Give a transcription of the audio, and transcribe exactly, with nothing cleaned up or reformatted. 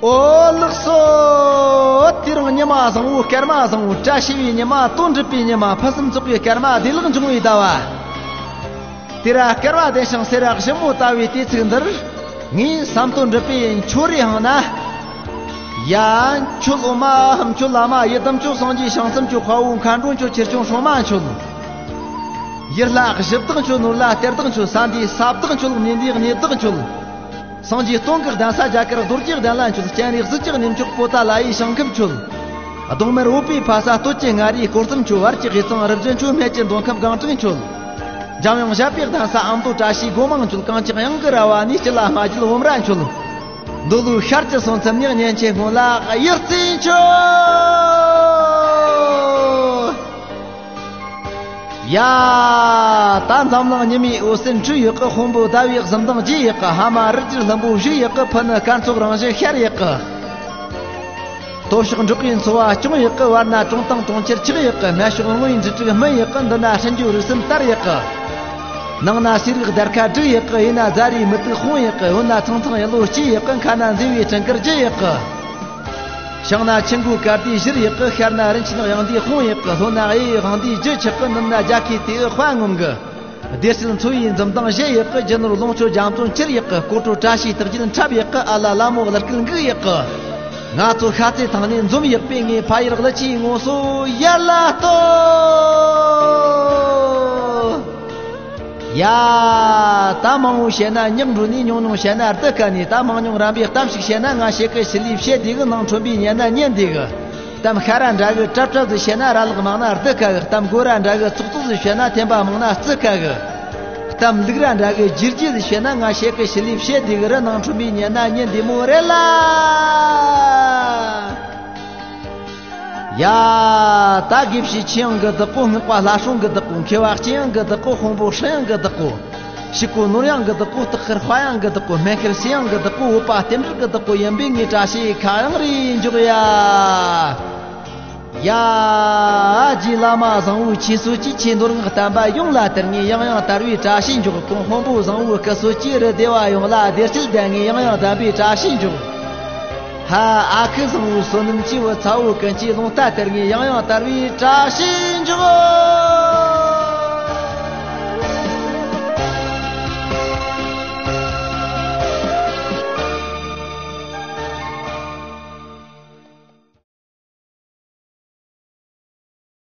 ཨོ་ལགས་སོ། དེ་རིང་ཉི་མ་བཟང་བོ་སྐར་མ་བཟང་བོ་བཀྲ་ཤིས་པའི་ཉི་མ། དོན་འགྲུབ་པའི་ཉི་མ། ཕུན་སུམ་ཚོགས་པའི་སྐར་མ། བདེ་ལེགས་འབྱུང་བའི་ཟླ་བ། དེ་ར་སྐལ་བ་ལྡན་ཞིང་སེར་བ་ཞིབ་མོ་ལྟ་བུའི་དུས་ཚིགས་འདིར། ངས་བསམ་དོན་འགྲུབ་པའི་མཆོད་རེ་ཧང་ན། ཡ། མཆོད་འོ་མ་མཆོད་བླ་མ་ཡི་དམ་མཆོད། སངས་རྒྱས་བྱང་སེམས་མཆོད། དཔའ་བོ་མཁའ་འགྲོ་མཆོད། ཆོས་སྐྱོང་སྲུང་མ་མཆོད། ཡུལ་ལྷ་གཞི་བདག་མཆོད། ནོར་ལྷ་གཏེར་བདག་མཆོད། ས་འདིའི་ས་བདག་མཆོད། གནས་འདིའི་གནས་བདག་མཆོད། སངས་རྒྱས་སྟོང་གི་གདན་ས་རྒྱ་གར་རྡོ་རྗེ་གདན་ལ་མཆོད། སྤྱན་རས་གཟིགས་ཀྱི་གནས་མཆོག་པོ་ཏཱ་ལ་ཡི་ཞིང་ཁམས་མཆོད། གདོང་དམར་བོད་པའི་ཕ་ས་སྟོད་ཀྱི་མངའ་རིས་སྐོར་གསུམ་མཆོད། བར་གྱི་དབུས་གཙང་རི་རྒྱུད་མཆོད། སྨད་ཀྱི་མདོ་ཁམས་སྒང་དྲུག་མཆོད། འཇམ་དབྱངས་བཞད་པའི་གདན་ས་ཨ་མདོ་བཀྲ་ཤིས་སྒོ་མང་མཆོད། གངས་ཀྱི་གཡང་གི་ར་བ་ནས་སྐྱིད་ལ་སྨྲ་བརྗོད་འོམ་ར་མཆོད། འདོད་ལུགས་ཤར་གྱི་སོང་ཚམ་ཉག་ཉན་ཆེ་སྔོན་ལ་གཡུར་རྩེ་མཆོད། ཡ། ད་འཛམ་གླིང་ཉི་མའི་འོད་ཟེར་འཕྲོས་ཡག་གི། དཔོན་པོ་ཟླ་བའི་གཟི་མདངས་རྒྱས་ཡག་གི། ཧ་མ་རི་རྒྱུད་ལྷུན་པོ་བཞུགས་ཡག་གི། ཕུ་ནུ་སྐར་ཚོགས་རང་བཞིན་ཤར་ཡག་གི། སྟོད་ཕྱོགས་འབྲོག་པའི་འཚོ་བ་སྐྱོང་ཡག་གི། བར་ན་གྲོང་སྟེང་གྲོང་ཁྱེར་ཆགས་ཡག་གི། སྨད་ཕྱོགས་ལུང་བའི་འབྲུ་དྲུག་སྨིན་ཡག་གི། མདུན་ན་སྲིན་རྒྱུ་རུས་གསུམ་དར་ཡག་གི། ནང་ན་ཤེས་རིག་དར་ཁ་སྒྲིག་ཡག་གི། གཡས་ན་རྫ་རིའི་མུ་ཏིག་སྤུངས་ཡག་གི། འོད་ན་ཐང་ཐང་གཡུ་ལོ་སྐྱེས་ཡག་གི། མཁའ་ན་མཛེས་པའི་སྤྲིན་དཀར་རྒྱུ་ཡག་གི། བྱང་ན་ཆུ་འགོའི་དཀར་དུས་བཞུར་ཡག་གི། ཤར་ན་རིན་ཆེན་གཡང་དུས་སྤུངས་ཡག་གི། ལྷོ་ན་གཡས་གཡོན་དབང་དུས་རྒྱུ་ཆགས་གི། ནུབ་ན་རྒྱ་ཁའི་དུས་དཔལ་ངང་གི། བདེ་སྐྱིད་འཚོ་བའི་འཛུམ་མདངས་བཞད་ཡག་གི། རྒྱུ་ནོར་ལོངས་སྤྱོད་རྒྱ་མཚོ་འཁྱིལ་ཡག་གི། སྐོར་བྲོ་བཀྲ་ཤིས་རྟགས་བརྒྱད་འཁྲབ་ཡག་གི། ཨ་ལ་ལ་མོ་གླུ་སྐད་འགུག་ཡག་གི། ང་ཚོ་ཤ་ཚའི་ཐང་ནས་འཛོམས་ཡག་པའི། ངའི་ཕ་ཡུལ་ཀླུ་ཆུའི་ངོ་སོ་ཡར་ལ་གཏོང་། ཡ། ད་མང་བོ་བཤད་ན་ཉག་འགྲོ་ནས། ཉུང་ཉུང་བཤད་ན་སྡུག་ཁ་ནས། ད་མང་ཉུང་རམ་པའི་གཏམ་ཞིག་བཤད་ན། ང་བཤད་གི་ཞི་ལུས་བཤད་བདེ་གི། ནང་ཁྲོན་པའི་ཉན་ན་ཉན་བདེ་གི། གཏམ་ཤ་ར་འདྲ་གི་གྲབ་གྲབ་ཟིག་བཤད་ན། ར་ལག་མང་ན་སྡུག་ཁ་གི། གཏམ་མགོ་ར་འདྲ་གི་ཚོགས་ཚོགས་ཟིག་བཤད་ན། འཐེན་པ་མང་ན་རྩི་ཁ་གི། གཏམ་ལུག་ར་འདྲ་གི་རྒྱུ་རྒྱུ་ཟིག་བཤད་ན། ང་བཤད་གི་ཞི་ལུས་བཤད་བདེ་གི་ར། ནང་ཁྲོན་པའི་ཉན་ན་ཉན་བདེ་མོ་རེད་ལ། ཡ། ད་དགེ་བཤེས་ཆོས་དབྱིངས་གི་བདག་པོ། སྔགས་པ་ལྷ་སྲུང་གི་བདག་པོ། མཁས་པ་ལྕེ་ཡངས་གི་བདག་པོ། དཔོན་པོ་སྲིན་ཡང་གི་བདག་པོ། ཕྱུག་པོ་ནོར་གཡང་གི་བདག་པོ། སྟག་ཤར་དཔའ་ཡང་གི་བདག་པོ། སྨན་ཤར་སྲས་ཡང་གི་བདག་པོ། བོད་པ་རྟེན་འབྲེལ་གི་བདག་པོ་ཡིན་པས། ངའི་བཀྲ་ཤིས་ཁ་གཡང་རེ་འཇོག་ཡ། ཡ། རྗེ་བླ་མ་བཟང་བོའི་ཆོས་སྲོལ་གྱིས། ཆོས་མདོ་སྔགས་བསྟན་པ་ཡོངས་ལ་དར་ངེས། ཡང་ཡང་དར་བའི་བཀྲ་ཤིས་འཇོག། གོང་དཔོན་པོ་བཟང་བོའི་སྐུ་སྲོག་གིས། རི་སྡེ་བ་ཡོངས་ལ་བདེ་སྐྱིད་ལྡན་ངེས། ཡང་ཡང་ལྡན་པའི་བཀྲ་ཤིས་འཇོག། ཧ། ཨ་ཁུ་བཟང་བོའི་བསོད་ནམས་ཀྱིས། བུ་ཚ་བོ་ཀུན་གྱིས་རླུང་རྟ་དར་ངེས། ཡང་ཡང་དར་བའི་བཀྲ་ཤིས་འཇོག།